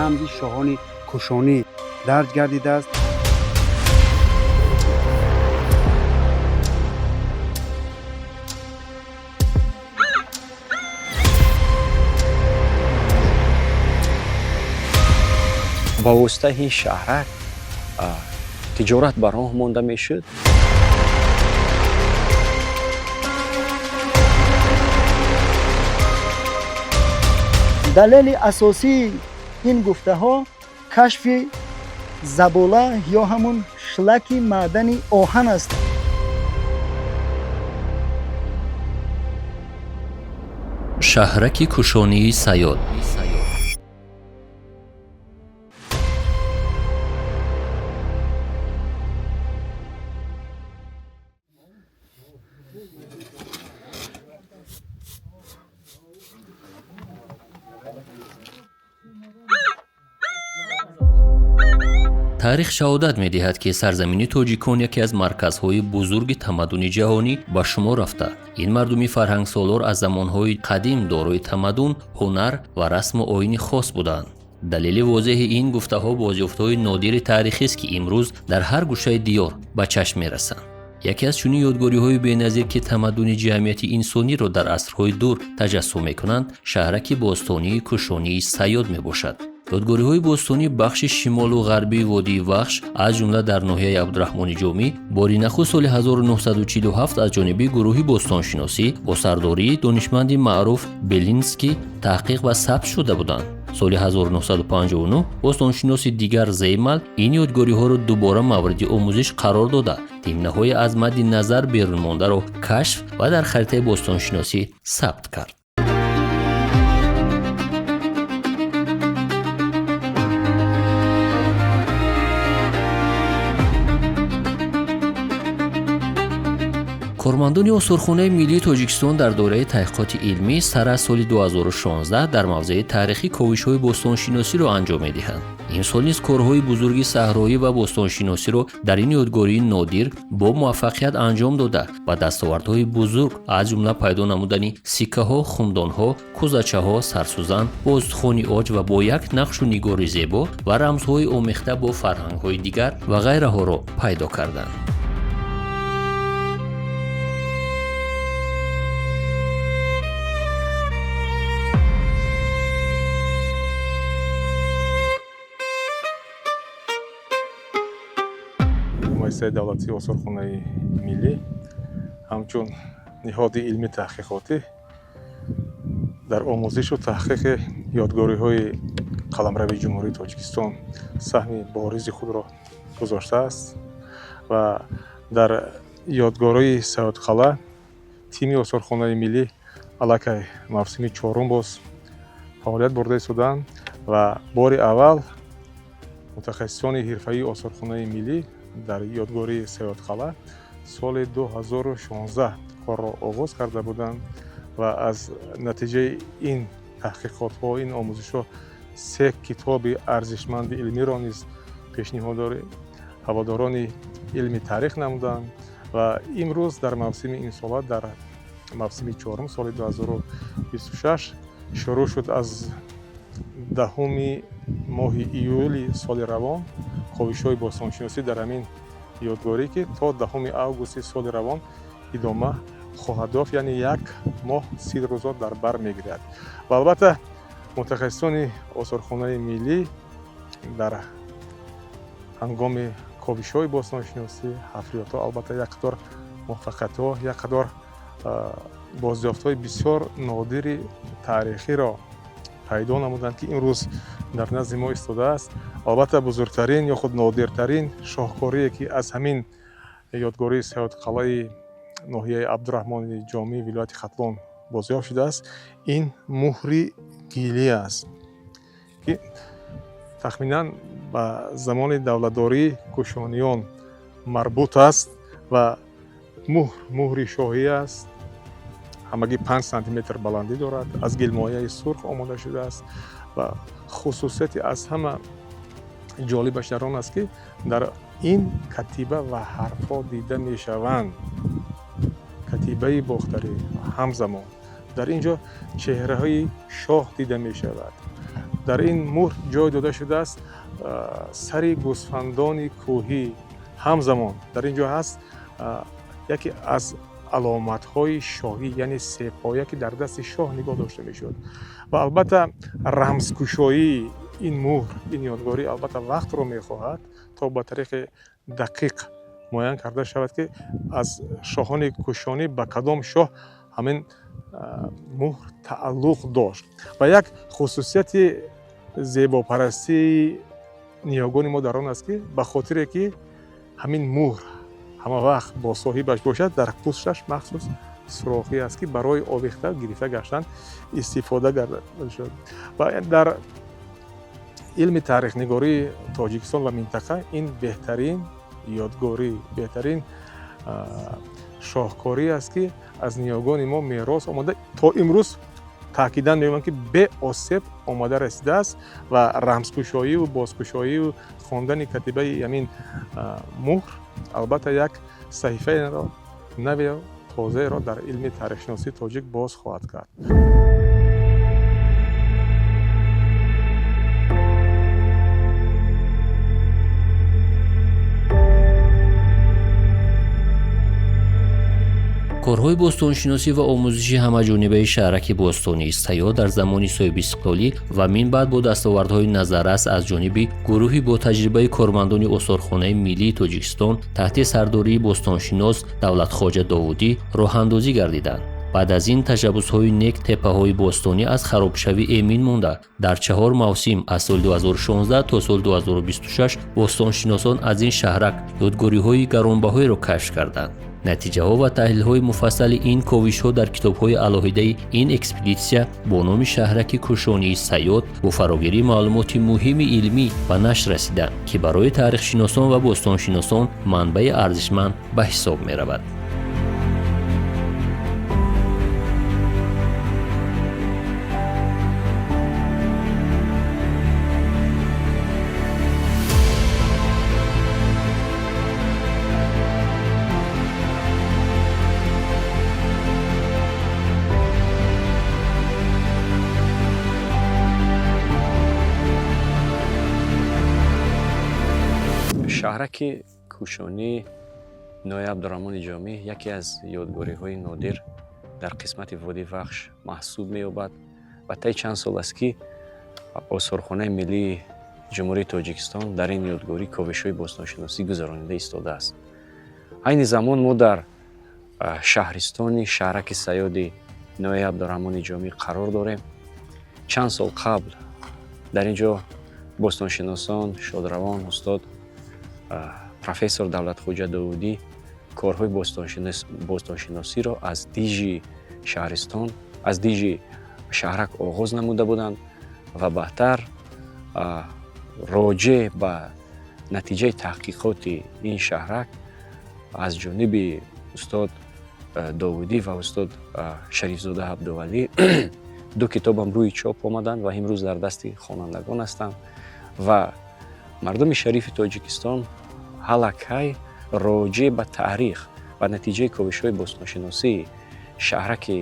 Рамзи шоҳони Кушонӣ дарҷ гардидааст. Ба воситаи шаҳрак тиҷорат ба роҳ монда мешуд. Далели асосии ин гуфтаҳо кашфи забола ё ҳамун шлаки маъдани оҳан аст. Шаҳраки Кушонии Сайёд. Таърих шаҳодат медиҳад, ки сарзамини тоҷикон яке аз марказҳои бузурги тамаддуни ҷаҳонӣ ба шумор рафта. Ин мардуми фарҳангсолор аз замонҳои қадим дорои тамаддун, ҳунар ва расму оини хос буданд. Далели возеҳи ин гуфтаҳо бозёфтҳои нодири таърихист, ки имрӯз дар ҳар гӯшаи диёр ба чашм мерасанд. Яке аз чунин ёдгориҳои беназир, ки тамаддуни ҷамъияти инсониро дар асрҳои дур таҷассум мекунанд, шаҳраки бостонии Кушонии Сайёд мебошад. Ёдгориҳои бостонӣ бахши шимолу ғарбии водии Вахш, аз ҷумла дар ноҳияи Абдураҳмони Ҷомӣ, бори нахуст соли 1947 аз ҷониби гурӯҳи бостоншиносӣ бо сардории донишманди маъруф Белинский таҳқиқ ва сабт шуда буданд. Соли 1959 бостоншиноси дигар Зеймал ин ёдгориҳоро дубора мавриди омӯзиш қарор дода, димнаҳои аз мадди назар берун мондаро кашф ва дар харитаи бостоншиносӣ сабт кард. Кормандони Осорхонаи миллии Тоҷикистон дар доираи таҳқиқоти илмӣ сар аз соли 2016 дар мавзеи таърихӣ ковишҳои бостоншиносиро анҷом медиҳанд. Имсол низ корҳои бузурги саҳроӣ ва бостоншиносиро дар ин ёдгории нодир бо муваффақият анҷом дода, ба дастовардҳои бузург, аз ҷумла пайдо намудани сиккаҳо, хумдонҳо, кӯзачаҳо, сарсӯзан, бозхони оҷ ва бо як нақшу нигори зебо ва рамзҳои омехта бо фарҳангҳои дигар ва ғайраҳоро пайдо карданд. Муассисаи давлатии Осорхонаи миллӣ ҳамчун ниҳоди илмӣ таҳқиқотӣ дар омӯзишу таҳқиқи ёдгориҳои қаламрави Ҷумҳурии Тоҷикистон саҳми боризи худро гузоштааст ва дар ёдгории Сайёдқалъа тими Осорхонаи миллӣ аллакай мавсими чорум боз фаъолият бурда истодаанд ва бори аввал мутахассисони ҳирфаии Осорхонаи миллӣ дар ёдгории Сайёдқалъа соли 2016 корро оғоз карда буданд ва аз натиҷаи ин таҳқиқотҳо, ин омӯзишҳо се китоби арзишманди илмиро низ пешниҳодори ҳаводорони илми таърих намуданд. Ва имрӯз дар мавсими имсола, дар мавсими чорум, соли 2026 шурӯъ шуд аз 10-уми моҳи июли соли равон ковишҳои бостоншиносӣ дар ҳамин ёдгорӣ, ки то 10-уми августи соли равон идома хоҳад ёфт, яъне як моҳ 30 рӯзо дар бар мегирад. Ва албатта мутахассисони Осорхонаи миллӣ дар ҳангоми ковишҳои бостоншиносӣ, ҳафриётҳо албатта як қатор муваффақиятҳо, як қатор бозёфтҳои бисёр нодири таърихиро пайдо намуданд, ки имрӯз дар назди мо истодааст. Албатта бузургтарин ё худ нодиртарин шоҳкорие, ки аз ҳамин ёдгории Сайёдқалъаи ноҳияи Абдураҳмони Ҷомӣ, вилояти Хатлон бозёфт шудааст, ин муҳри гилӣ аст, ки тахминан ба замони давлатдории Кушониён марбут аст ва муҳр муҳри шоҳӣ аст, ҳамагӣ 5 сантиметр баландӣ дорад, аз гилмояи сурх омода шудааст ва хусусияти аз ҳама ҷолибаш дар он аст, ки дар ин катиба ва ҳарфҳо дида мешаванд, катибаи бохтарӣ. Ҳамзамон дар ин ҷо чеҳраҳои шоҳ дида мешавад. Дар ин муҳр ҷой дода шудааст сари гӯсфандони кӯҳӣ. Ҳамзамон дар ин ҷо ҳаст яке аз аломатҳои шоҳӣ, яъне сепоя, ки дар дасти шоҳ нигоҳ дошта мешуд. Ва албатта рамзкушоии ин муҳр, ин ёдгорӣ албатта вақтро мехоҳад, то ба тариқи дақиқ муайян карда шавад, ки аз шоҳони кушонӣ ба кадом шоҳ ҳамин муҳр тааллуқ дошт. Ва як хусусияти зебопарастии ниёгони мо дар он аст, ки ба хотире ки ҳамин муҳр ҳама вақт бо соҳибаш бошад, дар пӯсташ махсус сурохӣ аст, ки барои овехта гирифта гаштан истифода гардад шуд. Ва дар илми таърихнигории Тоҷикистон ва минтақа ин беҳтарин ёдгорӣ, беҳтарин шоҳкорӣ аст, ки аз ниёгони мо мерос омода то имрӯз, таъкидан меёбам, ки беосеб омода расидааст. Ва рамзкушоиву бозкушоиву хондани катибаи ҳамин муҳр албатта як саҳифаеро нави тозаеро дар илми таърихшиносии тоҷик боз хоҳад кард. Корҳои бостоншиносӣ ва омӯзиши ҳамаҷонибаи шаҳраки бостонии Сайёд дар замони соҳибистиқлолӣ ва мин баъд бо дастовардҳои назаррас аз ҷониби гурӯҳи бо таҷрибаи кормандони Осорхонаи миллии Тоҷикистон таҳти сардории бостоншинос Давлатхоҷа Довудӣ роҳандозӣ гардиданд. Баъд аз ин ташаббусҳои нек теппаҳои бостонӣ аз харобшавӣ эмин монда, дар 4 мавсим аз соли 2016 то соли 2026 бостоншиносон аз ин шаҳрак ёдгориҳои гаронбаҳоеро кашф карданд. Натиҷаҳо ва таҳлилҳои муфассали ин ковишҳо дар китобҳои алоҳидаи ин экспедитсия бо номи шаҳраки кушонии Сайёд бо фарогирии маълумоти муҳими илмӣ ба нашр расиданд, ки барои таърихшиносон ва бостоншиносон манбаи арзишманд ба ҳисоб меравад. Шаҳраки кушонӣ ноҳияи Абдураҳмони Ҷомӣ яке аз ёдгориҳои нодир дар қисмати водии Вахш маҳсуб меёбад ва таи чанд сол аст, ки Осорхонаи миллии Ҷумҳурии Тоҷикистон дар ин ёдгорӣ ковишҳои бостоншиносӣ гузаронида истодааст. Айни замон мо дар шаҳристони шаҳраки Сайёди ноҳияи Абдураҳмони Ҷомӣ қарор дорем. Чанд сол қабл дар ин ҷо бостоншиносон шодравон устод профессор Давлатхоҷа Довудӣ корҳои бостоншиносиро аз дижи шаҳристон, аз дижи шаҳрак оғоз намуда буданд ва баъдтар роҷеъ ба натиҷаи таҳқиқоти ин шаҳрак аз ҷониби устод Довудӣ ва устод Шарифзода Абдувалӣ ду китобам рӯи чоп омаданд ва имрӯз дар дасти хонандагон ҳастанд. Ва мардуми шарифи Тоҷикистон ҳалакай роҷеъ ба таърих ва натиҷаи ковишҳои бостоншиносии шаҳраки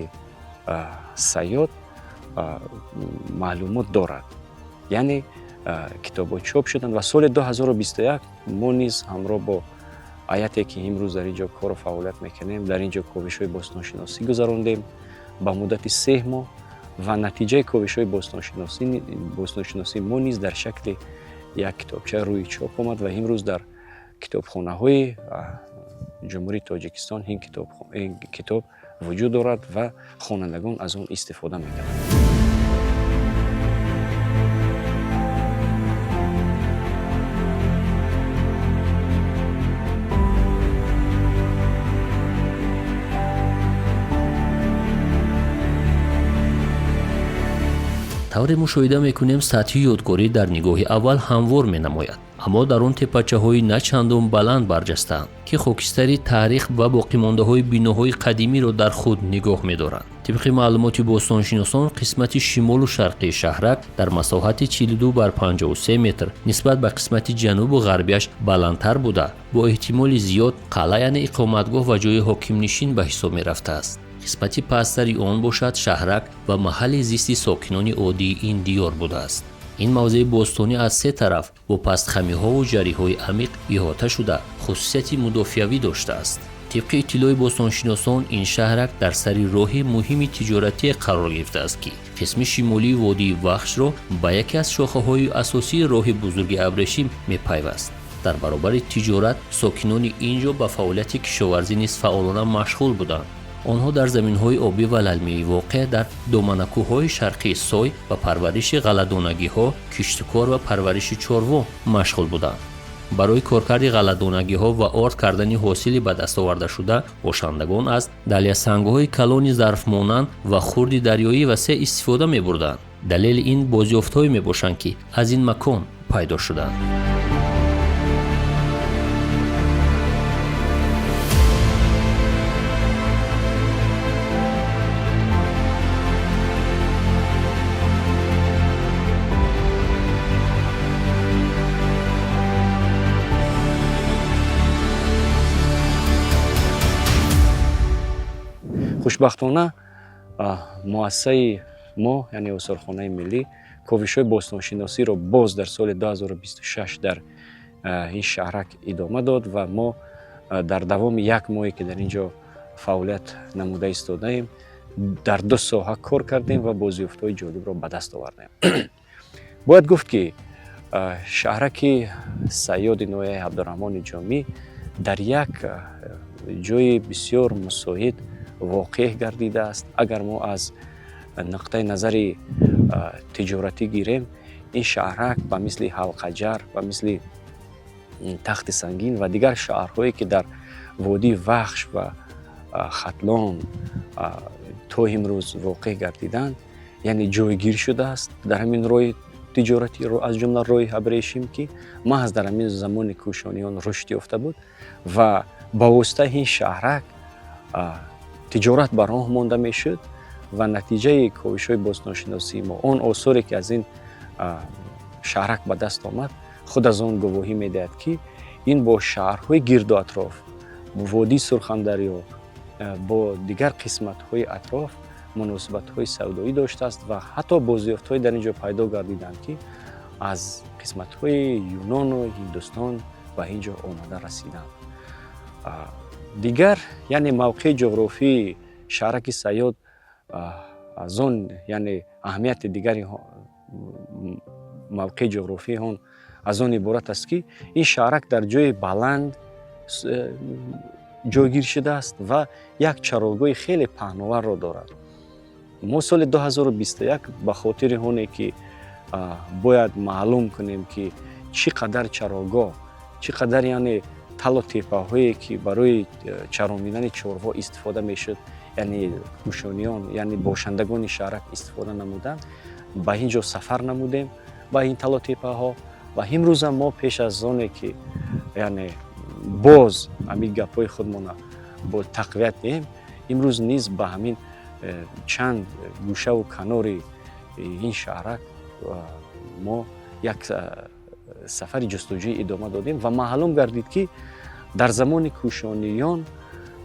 Сайёд маълумот дорад, яъне китобҳо чоп шуданд. Ва соли 2021 мо низ ҳамроҳ бо ҳайате, ки имрӯз дар ин ҷо кору фаъолият мекунем, дар ин ҷо ковишҳои бостоншиносӣ гузарондем ба муддати 3 моҳ ва натиҷаи ковишҳои бостоншиносии мо низ дар шакли як китобча рӯи чоп омад ва имрӯз дар китобхонаҳои Ҷумҳурии Тоҷикистон ин китоб вуҷуд дорад ва хонандагон аз он истифода мекунанд. Тавре мушоҳида мекунем, сатҳи ёдгорӣ дар нигоҳи аввал ҳамвор менамояд, аммо дар он теппачаҳои на чандон баланд барҷастаанд, ки хокистари таърих ва боқимондаҳои биноҳои қадимиро дар худ нигоҳ медоранд. Тибқи маълумоти бостоншиносон, қисмати шимолу шарқии шаҳрак дар масоҳати 42 бар 53 метр нисбат ба қисмати ҷанубу ғарбияш баландтар буда, бо эҳтимоли зиёд қалъа, яъне иқоматгоҳ ва ҷои ҳокимнишин ба ҳисоб мерафтааст. Қисмати пасттари он бошад, шаҳрак ва маҳалли зисти сокинони оддии ин диёр будааст. Ин мавзеи бостонӣ аз се тараф бо пастхамиҳову ҷариҳои амиқ иҳота шуда, хусусияти мудофиавӣ доштааст. Тибқи иттилои бостоншиносон, ин шаҳрак дар сари роҳи муҳими тиҷоратие қарор гирифтааст, ки қисми шимолии водии Вахшро ба яке аз шохаҳои асосии роҳи бузурги абрешим мепайваст. Дар баробари тиҷорат сокинони ин ҷо ба фаъолияти кишоварзӣ низ фаъолона машғул буданд. Онҳо дар заминҳои обӣ ва лалмии воқеъ дар доманакӯҳҳои шарқии Сой ба парвариши ғалладонагиҳо, киштукор ва парвариши чорво машғул буданд. Барои коркарди ғалладонагиҳо ва орд кардани ҳосили ба даст овардашуда бошандагон аз далясангҳои калони зарфмонанд ва хурди дарёӣ васеъ истифода мебурданд. Далели ин бозёфтҳое мебошанд, ки аз ин макон пайдо шуданд. Хушбахтона, муассисаи мо, яъне Осорхонаи миллӣ, ковишҳои бостоншиносиро боз дар соли 2026 дар ин шаҳрак идома дод ва мо дар давоми як моҳе, ки дар ин ҷо фаъолият намуда истодаем, дар ду соҳа кор кардем ва бозёфтҳои ҷолибро ба даст овардем. Бояд гуфт, ки шаҳраки Сайёди ноҳияи Абдураҳмони Ҷомӣ дар як ҷои бисёр мусоид воқеъ гардидааст. Агар мо аз нуқтаи назари тиҷоратӣ гирем, ин шаҳрак ба мисли Ҳалқаҷар, ба мисли Тахти Сангин ва дигар шаҳрҳое, ки дар водии Вахш ва Хатлон то имрӯз воқеъ гардиданд, яъне ҷойгир шудааст дар ҳамин роҳи тиҷоратӣ, аз ҷумла роҳи абрешим, ки маҳз дар ҳамин замони кӯшониён рушд ёфта буд ва ба воситаи ин шаҳрак тиҷорат ба роҳ монда мешуд. Ва натиҷаи ковишҳои бостоншиносии мо, он осоре, ки аз ин шаҳрак ба даст омад, худ аз он гувоҳӣ медиҳад, ки ин бо шаҳрҳои гирду атроф, водии Сурхандарё, бо дигар қисматҳои атроф муносибатҳои савдоӣ доштааст ва ҳатто бозёфтҳое дар ин ҷо пайдо гардиданд, ки аз қисматҳои Юнону Ҳиндустон ба ин ҷо омада расиданд. Дигар, яъне мавқеи ҷуғрофии шаҳраки Сайёд аз он, яъне аҳамияти дигари мавқеи ҷуғрофии он аз он иборат аст, ки ин шаҳрак дар ҷои баланд ҷойгир шудааст ва як чарогоҳи хеле паҳноварро дорад. Мо соли 2021 ба хотири оне, ки бояд маълум кунем, ки чӣ қадар чарогоҳ, чӣ қадар, яъне талу теппаҳое, ки барои чаронидани чорво истифода мешуд, яъне кӯшониён, яъне бошандагони шаҳрак истифода намуданд, ба ин ҷо сафар намудем, ба ин талу теппаҳо. Ва имрӯзам мо пеш аз оне, ки яъне боз ҳамин гапҳои худмона бо тақвият диҳем, имрӯз низ ба ҳамин чанд гӯшаву канори ин шаҳрак мо як сафари ҷустуҷӯӣ идома додем ва маълум гардид, ки дар замони кӯшониён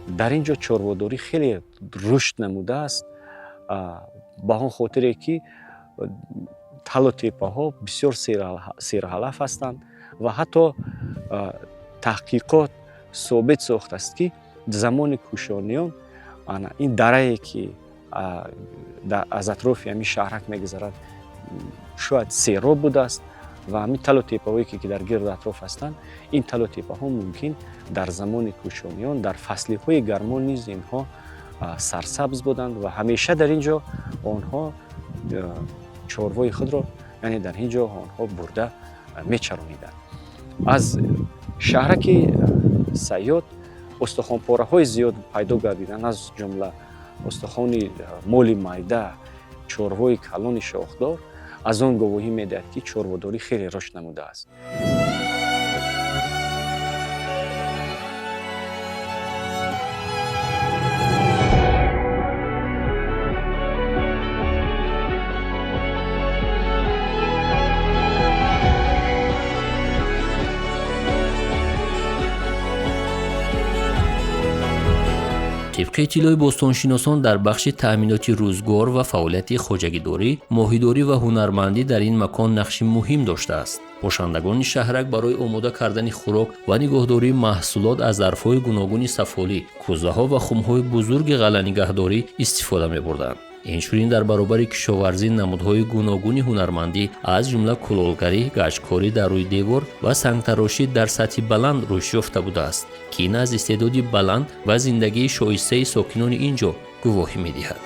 дар ин ҷо чорводорӣ хеле рушд намудааст, ба он хотире, ки талу теппаҳо бисёр серҳалаф ҳастанд. Ва ҳатто таҳқиқот собит сохтааст, ки замони кӯшониён ин дарае, ки аз атрофи ҳамин шаҳрак мегузарад, шояд сероб будааст ва ҳамин талу теппаҳое, ки дар гирду атроф ҳастанд, ин талу теппаҳо мумкин дар замони кӯшониён дар фаслиҳои гармо низ инҳо сарсабз буданд ва ҳамеша дар ин ҷо онҳо чорвои худро, яъне дар ин ҷо онҳо бурда мечарониданд. Аз шаҳраки Сайёд устухонпораҳои зиёд пайдо гардиданд, аз ҷумла устухони моли майда, чорвои калони шохдор, аз он гувоҳӣ медиҳад, ки чорводорӣ хеле рушд намудааст. Тибқи иттилои бостоншиносон, дар бахши таъминоти рӯзгор ва фаъолияти хоҷагидорӣ, моҳидорӣ ва ҳунармандӣ дар ин макон нақши муҳим доштааст. Бошандагони шаҳрак барои омода кардани хӯрок ва нигоҳдории маҳсулот аз зарфҳои гуногуни сафолӣ, кӯзаҳо ва хумҳои бузурги ғалланигаҳдорӣ истифода мебурданд. Инчунин дар баробари кишоварзӣ намудҳои гуногуни ҳунармандӣ, аз ҷумла кулолгарӣ, гачкорӣ дар рӯи девор ва сангтарошӣ дар сатҳи баланд рушд ёфта будааст, ки ин аз истеъдоди баланд ва зиндагии шоистаи сокинони ин ҷо гувоҳӣ медиҳад.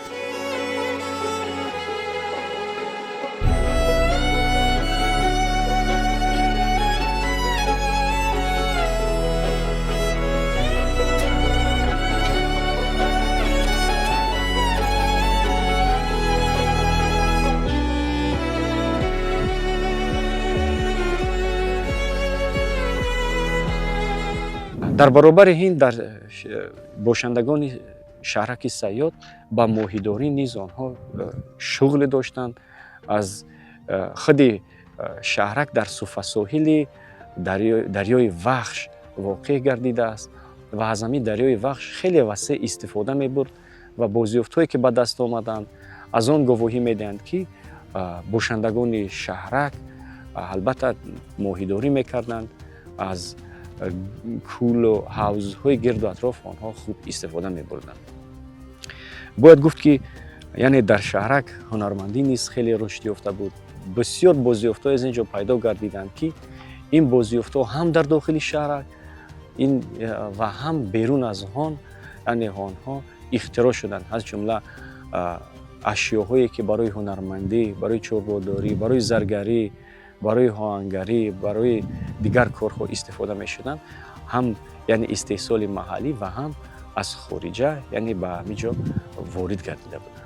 Дар баробари ин дар бошандагони шаҳраки Сайёд ба моҳидорӣ низ онҳо шуғле доштанд. Аз худи шаҳрак дар суфасоҳили дарёи Вахш воқеъ гардидааст ва аз ҳамин дарёи Вахш хеле васеъ истифода мебурд ва бозёфтҳое ки ба даст омаданд, аз он гувоҳӣ медиҳанд, ки бошандагони шаҳрак албатта моҳидорӣ мекарданд, аз кӯлу ҳавзҳои гирду атроф онҳо хуб истифода мебурданд. Бояд гуфт, ки яъне дар шаҳрак ҳунармандӣ низ хеле рушд ёфта буд. Бисёр бозёфтҳо аз ин ҷо пайдо гардиданд, ки ин бозёфтҳо ҳам дар дохили шаҳрак ин ва ҳам берун аз он, яъне онҳо ихтироъ шуданд. Аз ҷумла ашёҳое ки барои ҳунармандӣ, барои чорводорӣ, барои заргарӣ, барои оҳангарӣ, барои дигар корҳо истифода мешуданд, ҳам яъне истеҳсоли маҳаллӣ ва ҳам аз хориҷа, яъне ба ҳамин ҷо ворид гардида буданд.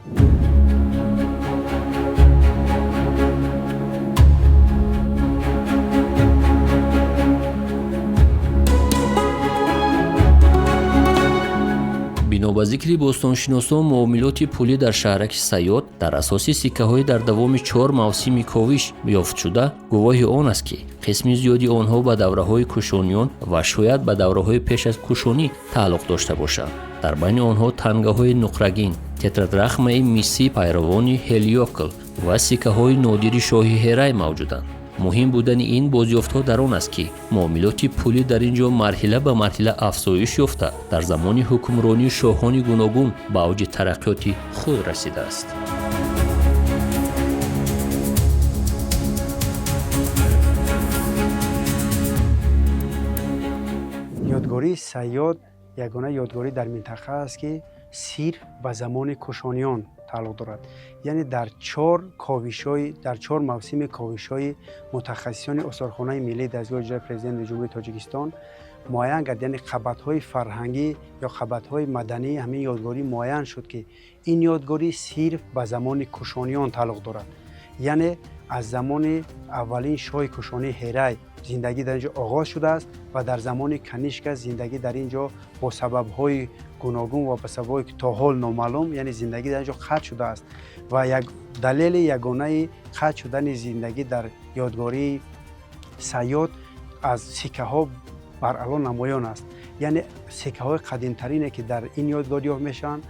Бино ба зикри бостоншиносон, муомилоти пулӣ дар шаҳраки Сайёд дар асоси сиккаҳои дар давоми 4 мавсими ковиш ёфтшуда гувоҳи он аст, ки қисми зиёди онҳо ба давраҳои кушониён ва шояд ба давраҳои пеш аз кушонӣ тааллуқ дошта бошанд. Дар байни онҳо тангаҳои нуқрагин, тетрадрахмаи мисӣ пайравони Ҳелиокл ва сиккаҳои нодири шоҳи Ҳерай мавҷуданд. Муҳим будани ин бозёфтҳо дар он аст, ки муомилоти пулӣ дар ин ҷо марҳила ба марҳила афзоиш ёфта, дар замони ҳукмронии шоҳони гуногун ба авҷи тараққиёти худ расидааст. Ёдгории Сайёд ягона ёдгорӣ дар минтақа аст, ки сирф ба замони кушониён тааллуқ дорад. Яъне дар 4 ковишҳои, дар 4 мавсими ковишҳои мутахассисони осорхонаи миллии дастгоҳи иҷроияи президенти Ҷумҳурии Тоҷикистон муайян кард, яъне қабатҳои фарҳангӣ ё қабатҳои мадании ҳамин ёдгорӣ муайян шуд, ки ин ёдгорӣ сирф ба замони кушониён тааллуқ дорад. Яъне аз замони аввалин шоҳи кушонӣ Ҳерай зиндагӣ дар ин ҷо оғоз шудааст ва дар замони Канишка зиндагӣ дар ин ҷо бо сабабҳои гуногун ва ба сабабҳое ки то ҳол номаълум, яъне зиндагӣ дар ин ҷо қатъ шудааст. Ва як далели ягонаи қатъ шудани зиндагӣ дар ёдгории Сайёд аз сиккаҳо баръало намоён аст. Яъне сиккаҳои қадимтарине ки дар ин ёдгор ёфт мешаванд,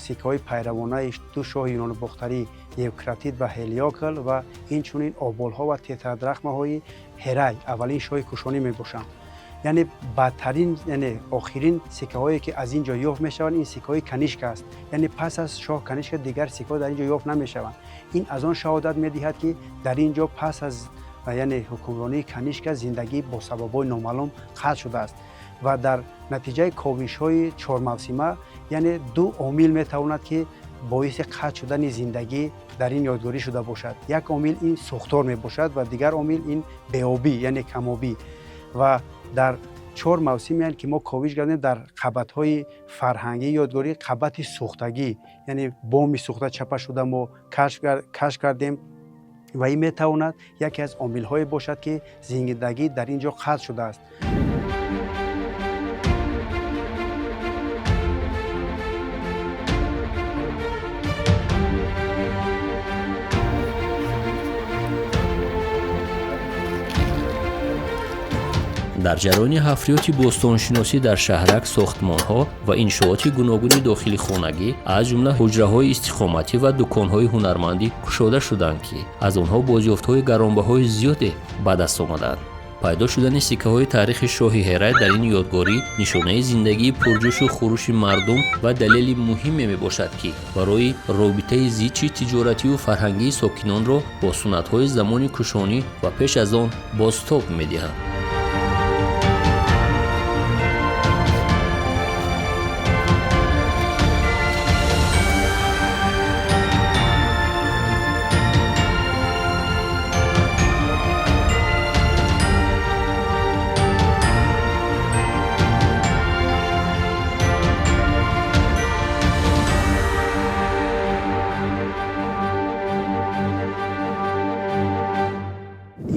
сиккаҳои пайравонаи ду шоҳи юнону бохтарӣ Евкратид ва Ҳелиокл ва инчунин оболҳо ва тетрадрахмаҳои Ҳерай, аввалин шоҳи кушонӣ мебошанд. Яъне бадтарин, яъне охирин сиккаҳое ки аз ин ҷо ёфт мешаванд, ин сиккаҳои Канишка аст. Яъне пас аз шоҳ Канишка дигар сиккаҳо дар ин ҷо ёфт намешаванд. Ин аз он шаҳодат медиҳад, ки дар ин ҷо пас аз яъне ҳукмронии Канишка зиндагӣ бо сабабҳои номаълум қатъ шудааст. Ва дар натиҷаи ковишҳои чормавсима, яъне ду омил метавонад ки боиси қатъ шудани зиндагӣ дар ин ёдгорӣ шуда бошад. Як омил ин сӯхтор мебошад ва дигар омил ин беобӣ, яъне камобӣ. Ва дар 4 мавсим, яъне ки мо ковиш кардем, дар қабатҳои фарҳангии ёдгорӣ қабати сӯхтагӣ, яъне боми сӯхта чапа шуда мо кашф кардем ва ин метавонад яке аз омилҳое бошад, ки зиндагӣ дар ин ҷо қатъ шудааст. Дар ҷараёни ҳафриёти бостоншиносӣ дар шаҳрак сохтмонҳо ва иншооти гуногуни дохили хонагӣ, аз ҷумла ҳуҷраҳои истиқоматӣ ва дуконҳои ҳунармандӣ кушода шуданд, ки аз онҳо бозёфтҳои гаронбаҳои зиёде ба даст омаданд. Пайдо шудани сиккаҳои таърихи шоҳи Ҳерай дар ин ёдгорӣ нишонаи зиндагии пурҷӯшу хурӯши мардум ва далели муҳиме мебошад, ки барои робитаи зичи тиҷоративу фарҳангии сокинонро бо суннатҳои замони кушонӣ ва пеш аз он бозтоб медиҳанд.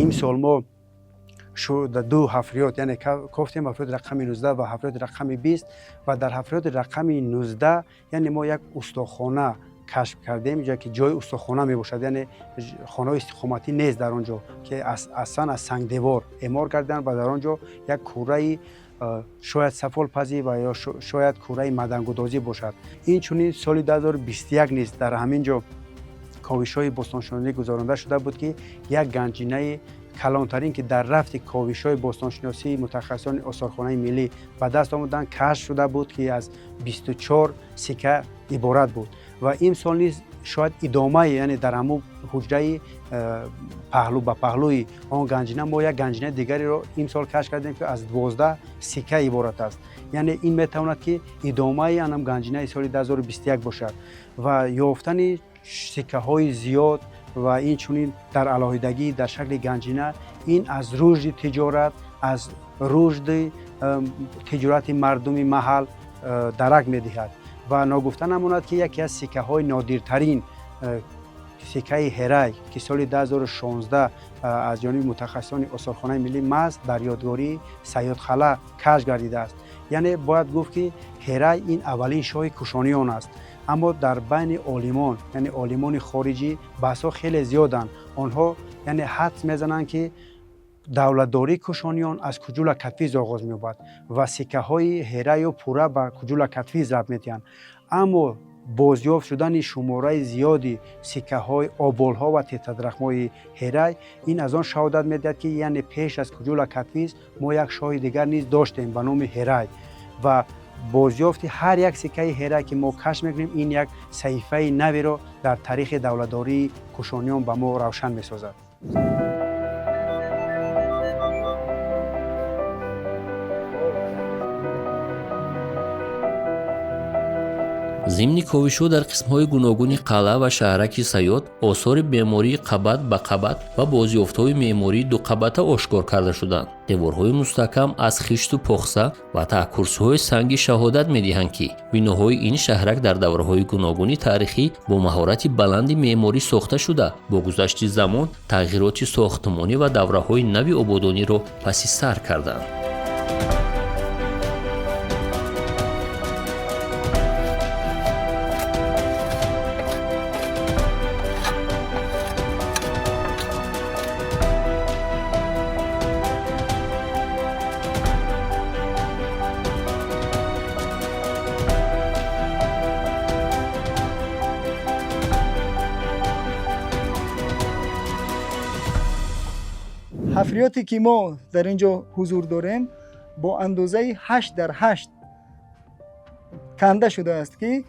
Имсол мо ду ҳафриёт, яъне кофтем, ҳафриёти рақами 19 ва ҳафриёти рақами 20. Ва дар ҳафриёти рақами 19, яъне мо як устохона кашф кардем, ҷое ки ҷои устохона мебошад, яъне хонаҳои истиқоматӣ нест дар он ҷо, ки аслан аз сангдевор эъмор карданд ва дар он ҷо як кӯраи, шояд сафолпазӣ ва ё шояд кӯраи маъдангудозӣ бошад. Инчунин соли 2021 низ дар ҳамин ҷо ковишҳои бостоншиносӣ гузаронда шуда буд, ки як ганҷинаи калонтарин, ки дар рафти ковишҳои бостоншиносии мутахассисони осорхонаи миллӣ ба даст омаданд, кашф шуда буд, ки аз 24 сикка иборат буд. Ва имсол низ шояд идомаи, яъне дар ҳамун ҳуҷраи паҳлӯ ба паҳлӯи он ганҷина мо як ганҷинаи дигареро имсол кашф кардем, ки аз 12 сикка иборат аст. Яъне ин метавонад, ки идомаи анам ганҷинаи соли 2021 бошад. Ва ёфтани сиккаҳои зиёд ва инчунин дар алоҳидагӣ дар шакли ганҷина, ин аз рушди тиҷорат, аз рушди тиҷорати мардуми маҳал дарак медиҳад. Ва ногуфта намонад, ки яке аз сиккаҳои нодиртарин, сиккаи Ҳерай, ки соли 2016 аз ҷониби мутахассисони осорхонаи миллӣ маҳз дар ёдгории Сайёдхала кашф гардидааст. Яъне бояд гуфт, ки Ҳерай ин аввалин шоҳи кушониён аст, аммо дар байни олимон, яъне олимони хориҷӣ, баҳсҳо хеле зиёданд. Онҳо, яъне, ҳадс мезананд, ки давлатдории кушониён аз Куҷула Катфиз оғоз меёбад ва сиккаҳои Ҳераю пурра ба Куҷула Катфиз рабт медиҳанд. Аммо бозёфт шудани шумораи зиёди сиккаҳои оболҳо ва тетрадрахмҳои Ҳерай ин аз он шаҳодат медиҳад, ки яъне пеш аз Куҷула Катфиз мо як шоҳи дигар низ доштем ба номи Ҳерай. Ва бозёфти ҳар як сиккаи Ҳерай, ки мо кашф мекунем, ин як саҳифаи наверо дар таърихи давлатдории кушониён ба мо равшан месозад. Зимни ковишҳо дар қисмҳои гуногуни қалъа ва шаҳраки Сайёд осори меъмории қабат ба қабат ва бозёфтҳои меъмории дуқабата ошкор карда шуданд. Деворҳои мустаҳкам аз хишту похса ва таҳкурсиҳои сангӣ шаҳодат медиҳанд, ки биноҳои ин шаҳрак дар давраҳои гуногуни таърихӣ бо маҳорати баланди меъморӣ сохта шуда, бо гузашти замон тағйироти сохтмонӣ ва давраҳои нави ободониро паси сар карданд. Ҳафриёте ки мо дар ин ҷо ҳузур дорем, бо андозаи 8 дар 8 канда шудааст, ки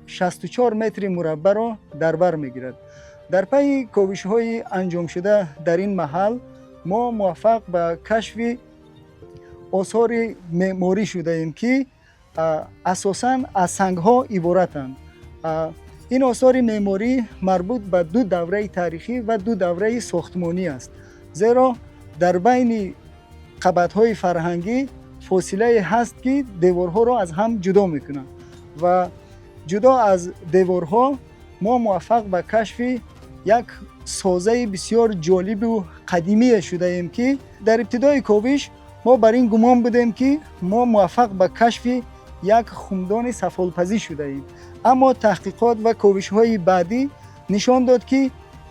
64 метри мураббаро дар бар мегирад. Дар пайи ковишҳои анҷомшуда дар ин маҳал мо муваффақ ба кашфи осори меъморӣ шудаем, ки асосан аз сангҳо иборатанд. Ин осори меъморӣ марбут ба ду давраи таърихӣ ва ду давраи сохтмонӣ аст, зеро дар байни қабатҳои фарҳангӣ фосилае ҳаст, ки деворҳоро аз ҳам ҷудо мекунанд. Ва ҷудо аз деворҳо мо муваффақ ба кашфи як созаи бисёр ҷолибу қадимие шудаем, ки дар ибтидои ковиш мо бар ин гумон будем, ки мо муваффақ ба кашфи як хумдони сафолпазӣ шудаем, аммо таҳқиқот ва ковишҳои баъдӣ нишон дод, ки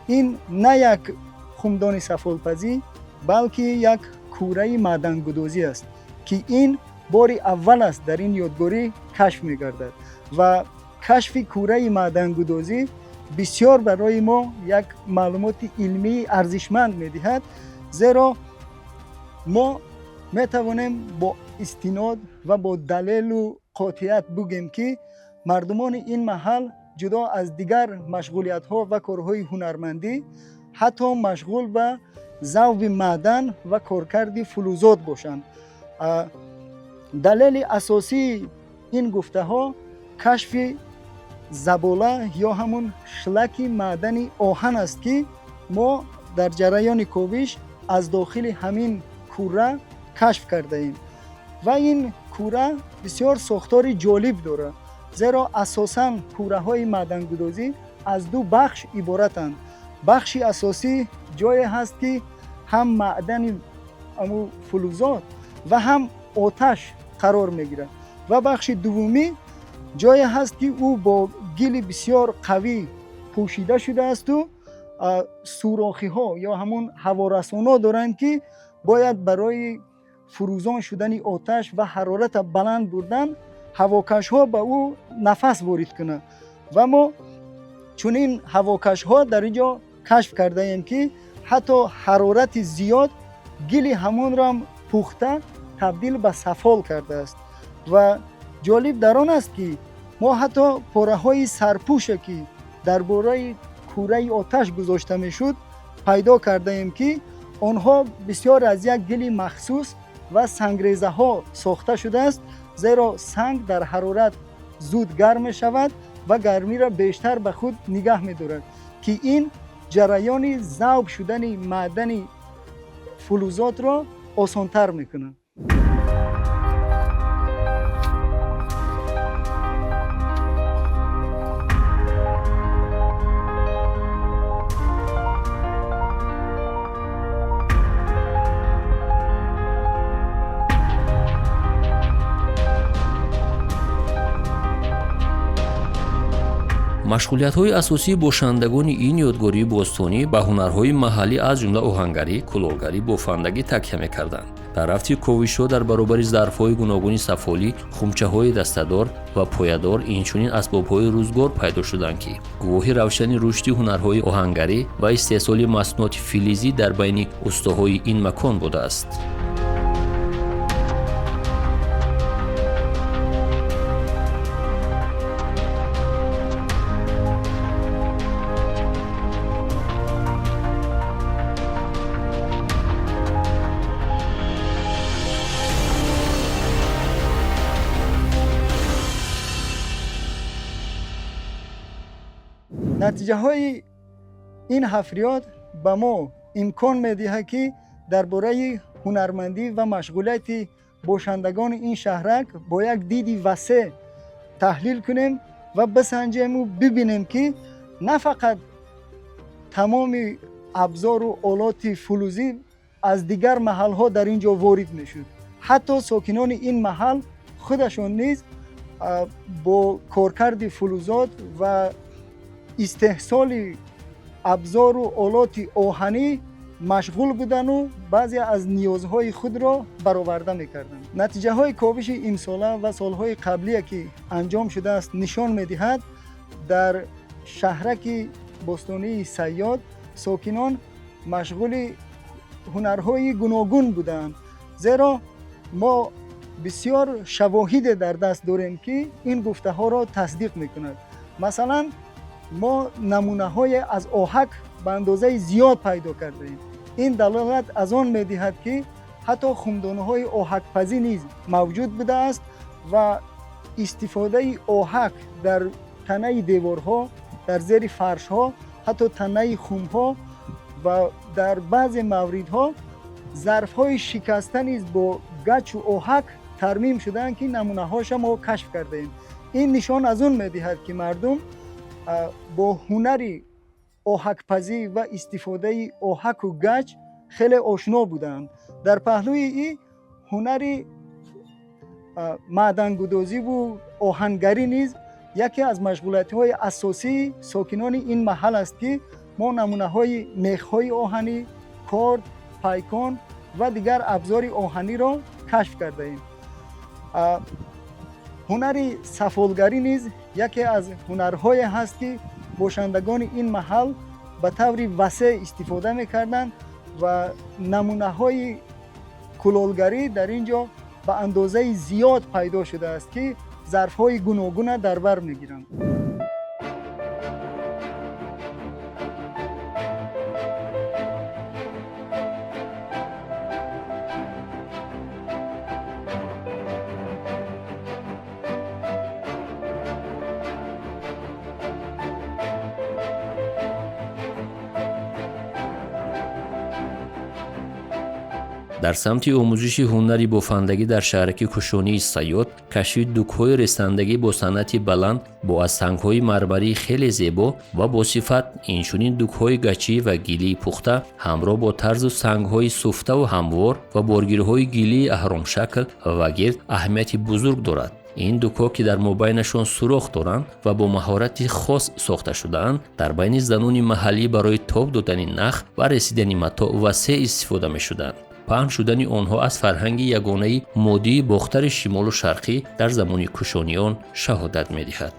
ин на як хумдони сафолпазӣ, балки як кураи маъдангудозӣ аст, ки ин бори аввал аст дар ин ёдгорӣ кашф мегардад. Ва кашфи кураи маъдангудозӣ бисёр барои мо як маълумоти илмии арзишманд медиҳад, зеро мо метавонем бо истинод ва бо далелу қотият бугем, ки мардумони ин маҳал ҷудо аз дигар машғулиятҳо ва корҳои ҳунармандӣ ҳатто машғул ба завби маъдан ва коркарди фулузот бошанд. Далели асосии ин гуфтаҳо кашфи забола ё ҳамун шлаки маъдани оҳан аст, ки мо дар ҷараёни ковиш аз дохили ҳамин кура кашф кардаем. Ва ин кура бисёр сохтори ҷолиб дорад, зеро асосан кураҳои маъдангудозӣ аз ду бахш иборатанд. Бахши асосӣ ҷое ҳаст, ки ҳам маъдани аму фулузот ва ҳам оташ қарор мегирад, ва бахши дуввумӣ ҷое ҳаст, ки ӯ бо гили бисёр қавӣ пӯшида шудаасту сурохиҳо ё ҳамун ҳаворасонҳо доранд, ки бояд барои фурӯзон шудани оташ ва ҳарората баланд бурдан ҳавокашҳо ба ӯ нафас ворид кунад. Ва мо чунин ҳавокашҳо дар ин ҷо кашф кардаем, ки ҳатто ҳарорати зиёд гили ҳамонро пухта табдил ба сафол кардааст. Ва ҷолиб дар он аст, ки мо ҳатто пораҳои сарпӯше, ки дар бораи кураи оташ гузошта мешуд, пайдо кардаем, ки онҳо бисёр аз як гили махсус ва сангрезаҳо сохта шудааст, зеро санг дар ҳарорат зуд гарм мешавад ва гармиро бештар ба худ нигаҳ медорад, ки ин ҷараёни завб шудани маъдани фулузотро осонтар мекунад. Машғулиятҳои асосии бошандагони ин ёдгории бостонӣ ба ҳунарҳои маҳаллӣ, аз ҷумла оҳангарӣ, кулолгарӣ, бофандагӣ такя мекарданд. Дар рафти ковишҳо дар баробари зарфҳои гуногуни сафолӣ, хумчаҳои дастадор ва поядор, инчунин асбобҳои рӯзгор пайдо шуданд, ки гувоҳи равшани рушди ҳунарҳои оҳангарӣ ва истеҳсоли маснуоти филизӣ дар байни устоҳои ин макон будааст. Натиҷаҳои ин ҳафриёт ба мо имкон медиҳад, ки дар бораи ҳунармандӣ ва машғулияти бошандагони ин шаҳрак бо як диди васеъ таҳлил кунем ва бисанҷему бибинем, ки на фақат тамоми абзору олоти фулузӣ аз дигар маҳалҳо дар ин ҷо ворид мешуд, ҳатто сокинони ин маҳал худашон низ бо коркарди фулузот ва истеҳсоли абзору олоти оҳанӣ машғул будану баъзе аз ниёзҳои худро бароварда мекарданд. Натиҷаҳои ковиши имсола ва солҳои қаблие, ки анҷом шудааст, нишон медиҳад, дар шаҳраки бостонии Сайёд сокинон машғули ҳунарҳои гуногун буданд, зеро мо бисёр шавоҳиде дар даст дорем, ки ин гуфтаҳоро тасдиқ мекунад. Масалан, мо намунаҳое аз оҳак ба андозаи зиёд пайдо кардаем. Ин далолат аз он медиҳад, ки ҳатто хумдонаҳои оҳакпазӣ низ мавҷуд будааст ва истифодаи оҳак дар танаи деворҳо, дар зери фаршҳо, ҳатто танаи хумҳо ва дар баъзе мавридҳо зарфҳои шикаста низ бо гачу оҳак тармим шудаанд, ки намунаҳоша мо кашф кардаем. Ин нишон аз он медиҳад, ки мардум бо ҳунари оҳакпазӣ ва истифодаи оҳаку гач хеле ошно буданд. Дар паҳлӯи ин ҳунари маъдангудозиву оҳангарӣ низ яке аз машғулиятҳои асосии сокинони ин маҳал аст, ки мо намунаҳои мехҳои оҳанӣ, корд, пайкон Ва дигар абзори оҳаниро кашф кардаем. Ҳунари сафолгарӣ низ яке аз ҳунарҳое ҳаст, ки бошандагони ин маҳал ба таври васеъ истифода мекарданд ва намунаҳои кулолгарӣ дар ин ҷо ба андозаи зиёд пайдо шудааст, ки зарфҳои гуногуна дар бар мегиранд. Дар самти омӯзиши ҳунари бофандагӣ дар шаҳраки кушонии Сайёд кашфи дукҳои ресандагӣ бо санъати баланд бо аз сангҳои мармарии хеле зебо ва босифат, инчунин дукҳои гачӣ ва гилии пухта ҳамроҳ бо тарзу сангҳои суфтаву ҳамвор ва боргирҳои гилии аҳромшакл ва гирд аҳамияти бузург дорад. Ин дукҳо, ки дар мобайнашон сурох доранд ва бо маҳорати хос сохта шудаанд, дар байни занони маҳаллӣ барои тоб додани нах ва ресидани матоъ васеъ истифода мешуданд. Паҳн шудани онҳо аз фарҳанги ягонаи моддии бохтари шимолу шарқӣ дар замони кушониён шаҳодат медиҳад.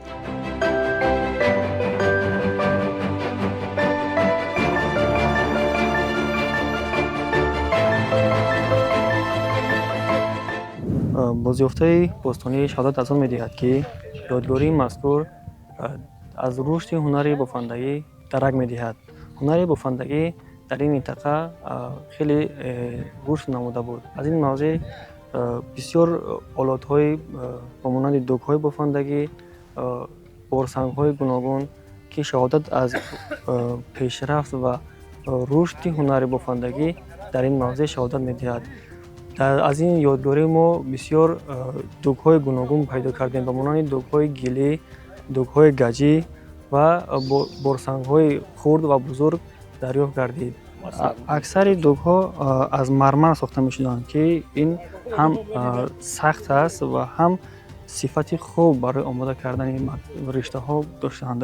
Бозёфтаи бостонӣ шаҳодат аз он медиҳад, ки ёдгории мазкур аз рушди ҳунари бофандагӣ дарак медиҳад. Ҳунари бофандагӣ дар ин минтақа хеле рушд намуда буд. Аз ин мавзеъ бисёр олотҳои ба монанди дукҳои бофандагӣ, борсангҳои гуногун, ки шаҳодат аз пешрафт ва рушди ҳунари бофандагӣ дар ин мавзеъ шаҳодат медиҳад. Аз ин ёдгорӣ мо бисёр дукҳои гуногун пайдо кардем, ба монанди дукҳои гилӣ, дукҳои гаҷӣ ва борсангҳои хурд ва бузург дарёфт гардид. Аксари дукҳо аз мармар сохта мешуданд, ки ин ҳам сахт аст ва ҳам сифати хуб барои омода кардани риштаҳо доштанд.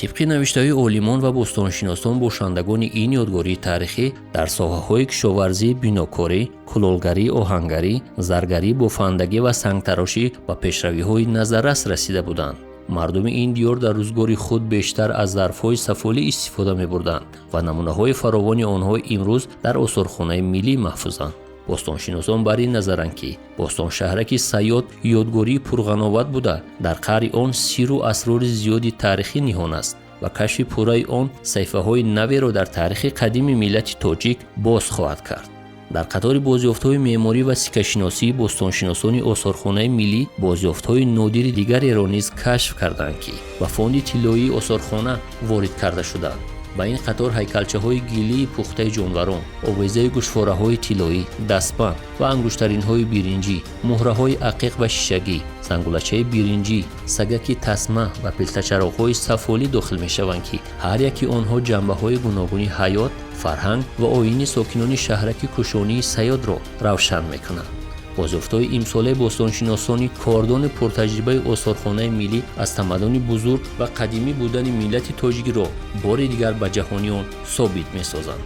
Тибқи навиштаҳои олимон ва бостоншиносон, бошандагони ин ёдгории таърихӣ дар соҳаҳои кишоварзӣ, бинокорӣ, кулолгарӣ, оҳангарӣ, заргарӣ, бофандагӣ ва сангтарошӣ ба пешравиҳои назаррас расида буданд. Мардуми ин диёр дар рӯзгори худ бештар аз зарфҳои сафолӣ истифода мебурданд ва намунаҳои фаровони онҳо имрӯз дар осорхонаи миллӣ маҳфузанд. Бостоншиносон бар ин назаранд, ки бостоншаҳраки Сайёд ёдгории пурғановат буда, дар қаъри он сирру асрори зиёди таърихӣ ниҳон аст ва кашфи пурраи он саҳифаҳои наверо дар таърихи қадими миллати тоҷик боз хоҳад кард. Дар қатори бозёфтҳои меъморӣ ва сиккашиносӣ бостоншиносони осорхонаи миллӣ бозёфтҳои нодири дигареро низ кашф карданд, ки ба фонди тиллоии осорхона ворид карда шуданд. Ба ин қатор ҳайкалчаҳои гилии пухтаи ҷонварон, овезаи гӯшвораҳои тиллоӣ, дастбанд ва ангуштаринҳои биринҷӣ, муҳраҳои ақиқ ва шишагӣ, зангулачаи биринҷӣ, сагаки тасма ва пилтачароғҳои сафолӣ дохил мешаванд, ки ҳар яки онҳо ҷанбаҳои гуногуни ҳаёт, фарҳанг ва оини сокинони шаҳраки кушонии Сайёдро равшан мекунанд. Бозёфтҳои имсолаи бостоншиносони кордони пуртаҷрибаи осорхонаи миллӣ аз тамаддуни бузург ва қадимӣ будани миллати тоҷикро бори дигар ба ҷаҳониён собит месозанд.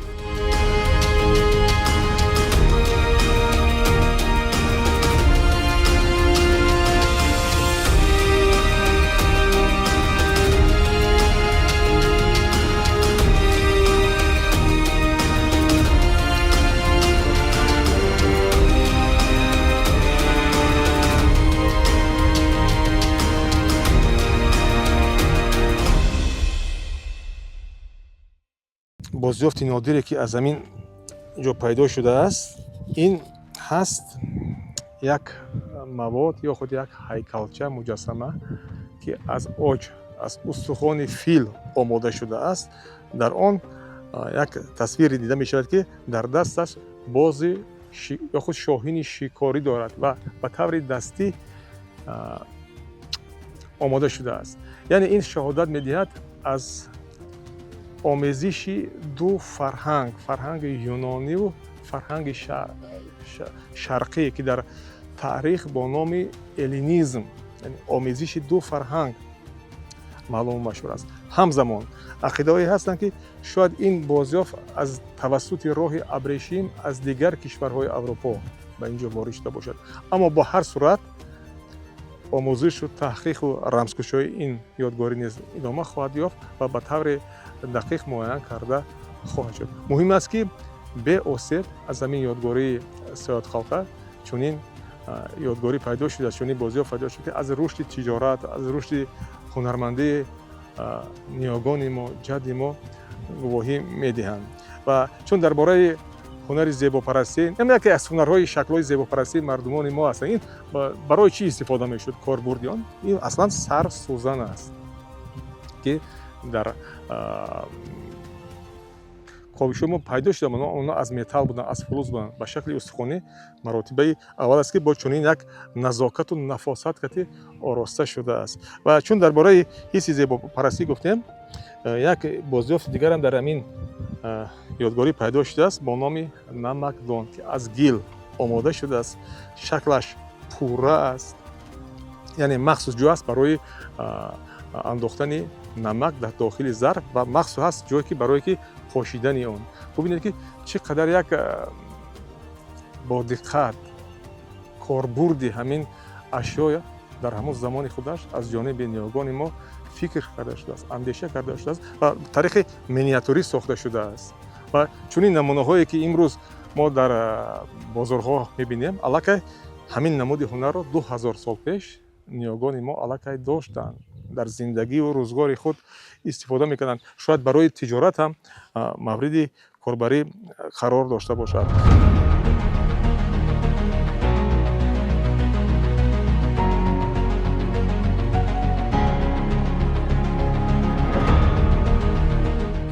Бозёфти нодире, ки аз ҳамин ҷо пайдо шудааст, ин ҳаст як мавод ё худ як ҳайкалча, муҷассама, ки аз оҷ, аз устухони фил омода шудааст. Дар он як тасвире дида мешавад, ки дар дасташ бози ё худ шоҳини шикорӣ дорад ва ба таври дастӣ омода шудааст. Яъне ин шаҳодат медиҳад. Аз омезиши ду фарҳанг, фарҳанги юнониву фарҳанги шарқӣ, ки дар таърих бо номи эллинизм, яъне омезиши ду фарҳанг маълуму машҳур аст. Ҳамзамон ақидаҳое ҳастанд, ки шояд ин бозёфт аз тавассути роҳи абрешим аз дигар кишварҳои Аврупо ба ин ҷо ворид шуда бошад. Аммо бо ҳар сурат омӯзишу таҳқиқу рамзкушоии ин ёдгорӣ низ идома хоҳад ёфт ва ба таври дақиқ муайян карда хоҳад шуд. Муҳим аст, ки беосеб аз ҳамин ёдгории Саёдқалқа чунин ёдгорӣ пайдо шудааст, чунин бозёфт пайдо шуд, ки аз рушди тиҷорат, аз рушди ҳунармандии ниёгони мо, ҷадди мо гувоҳӣ медиҳанд. Ва чун дар бораи ҳунари зебопарастӣ, яке аз ҳунарҳои шаклҳои зебопарастии мардумони мо ҳастанд. Ин барои чӣ истифода мешуд? Корбурди он ин аслан сарсӯзан аст, ки дар ковишҳои мо пайдо шуда. Онҳо аз металл буданд, аз фулӯз буданд, ба шакли устухонӣ маротибаи аввал аст, ки бо чунин як назокату нафосат кати ороста шудааст. Ва чун дар бораи ҳисси зебопарастӣ гуфтем, як бозёфти дигарам дар ҳамин ёдгорӣ пайдо шудааст бо номи намакдон, ки аз гил омода шудааст, шаклаш пурра аст, яъне махсус ҷой аст барои андохтани намак дар дохили зарф ва махсус ҳаст ҷое, ки барое ки пошидани он. Бубинед, ки чӣ қадар як бо диққат корбурди ҳамин ашёя дар ҳамон замони худаш аз ҷониби ниёгони мо фикр карда шудааст, андеша карда шудааст ва тариқи миниатюрӣ сохта шудааст. Ва чунин намунаҳое, ки имрӯз мо дар бозорҳо мебинем, аллакай ҳамин намуди ҳунарро 2000 сол пеш ниёгони мо аллакай доштанд, дар зиндагиву рӯзгори худ истифода мекарданд. Шояд барои тиҷорат ҳам мавриди корбарӣ қарор дошта бошад.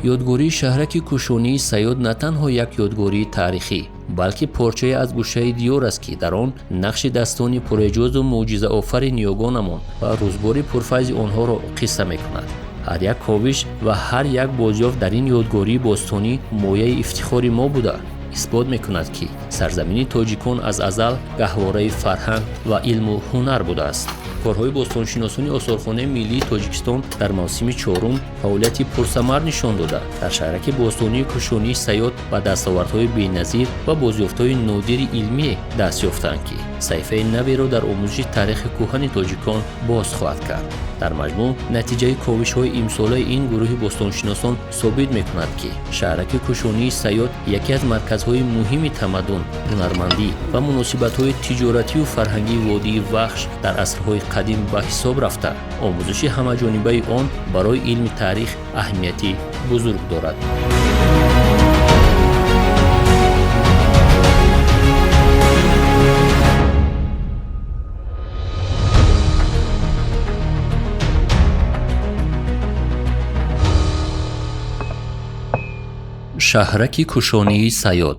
Ёдгории шаҳраки кушонии Саёд на танҳо як ёдгории таърихӣ, балки порчае аз гӯшаи диёр аст, ки дар он нақши дастони пурэҷозу мӯъҷизаофари ниёгонамон ва рӯзгори пурфайзи онҳоро қисса мекунад. Ҳар як ковиш ва ҳар як бозёфт дар ин ёдгории бостонӣ мояи ифтихори мо буда, исбот мекунад, ки сарзамини тоҷикон аз азал гаҳвораи фарҳанг ва илму ҳунар будааст. Корҳои бостоншиносони Осорхонаи миллии Тоҷикистон дар мавсими чорум фаъолияти пурсамар нишон дода, дар шаҳраки бостонии кушонии Саёд ба дастовардҳои беназир ва бозёфтҳои нодири илмие даст ёфтанд, ки саҳифаи наверо дар омӯзиши таърихи кӯҳани тоҷикон боз хоҳад кард. Дар маҷмӯъ, натиҷаи ковишҳои имсолаи ин гурӯҳи бостоншиносон собит мекунад, ки шаҳраки кушонии Саёд яке аз марказҳои муҳими тамаддун, ҳунармандӣ ва муносибатҳои тиҷоратию фарҳангии водии Вахш дар асрҳои қадим ба ҳисоб рафта, омӯзиши ҳамаҷонибаи он барои илми таърих аҳамияти бузург дорад. Шаҳраки кушонии Саёд.